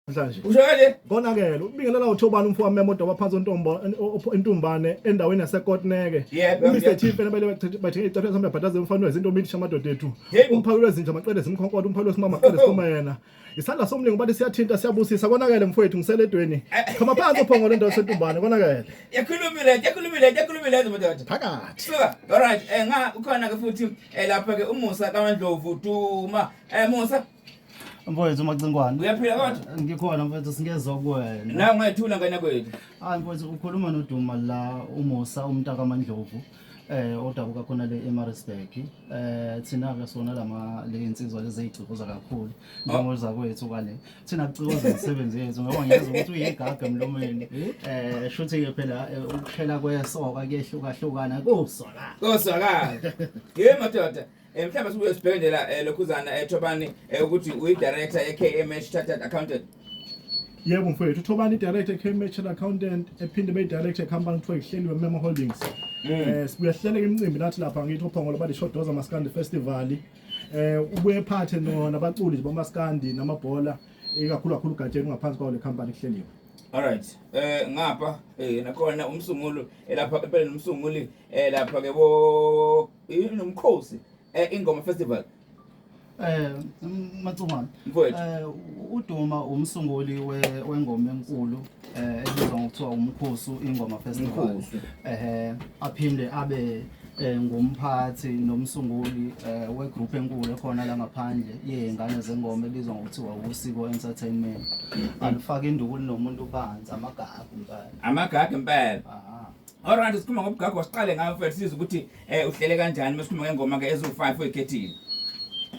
Namhlanje. Usho kanje? Konakele ubingelela uThobani umfo wamemo odoba phansi ontombo entumbane endaweni yaseKotneke. Yebo, uMr yebo. Chief enabele bathenga icathulo sambe bhadaze umfana wezinto mithi amadoda ethu. Yebo. Umphakelo wezinja maqede simkhonkotha umphakelo wesimama maqede siphuma yena. Isandla somlingo bathi siyathinta siyabusisa konakele mfowethu ngiseledweni. Khama phansi uphongo lento yasentumbane konakele. Yakhulumile, yakhulumile, yakhulumile madoda. Phakathi. Suka. Alright, eh nga ukhona ke futhi eh lapha ke uMusa kaMandlovu Duma. Eh Musa, Mfowethu Macingwane. Uyaphila kodwa? Ngikhona mfowethu singezwa kuwena. La ungayithula ngane kwethu. Hayi mfowethu ukhuluma noDuma la uMusa umntaka Mandlovu eh odabuka khona le eMaritzburg. Eh thina ke sona lama le insizwa lezi ezicikoza kakhulu njengoza kwethu kale. Thina kucikoza imisebenzi yethu ngoba ngiyezwa ukuthi uyigaga emlomeni. Eh shuthi ke phela eh, ukushela kwesoka kuyehlukahlukana kusoka. Koswakala. Yebo madoda. Eh mhlawumbe sibuye sibheke nje la eh, lokhuzana eThobani eh, ukuthi uyi director ye KMH Chartered Accountant. Yebo mfowethu uThobani i-director KMH Chartered Accountant ephinde be director company kuthiwa ihleliwe Memo Holdings. Eh sibuye sihlele imicimbi nathi lapha ngithi ophongolo bali Shodoza Maskandi Festival. Eh ubuye ephathe no nabaculi nje bomaskandi namabhola ikakhulu kakhulu uGatsheni ngaphansi kwawo le company kuhleliwe. Alright. Eh ngapha eh nakhona umsunguli elapha empeleni umsunguli eh lapha ke bo inomkhosi eh ingoma festival. Eh Macungwane. Mfowethu. Eh uDuma umsunguli wengoma enkulu eh ebizwa ngokuthiwa umkhosi ingoma festival. Umkhosi. Eh aphinde abe eh, ngumphathi nomsunguli eh, wegroup enkulu ekhona la ngaphandle yezingane zengoma ebizwa ngokuthiwa uSiko Entertainment. Alifaka induku linomuntu phansi amagagu impela. Amagagu impela. Aha. Alright sikhuluma ngobugagu siqale ngayo mfethu sizwe ukuthi eh uhlele kanjani masikhuluma ngengoma ke ezu5 oyikhethile.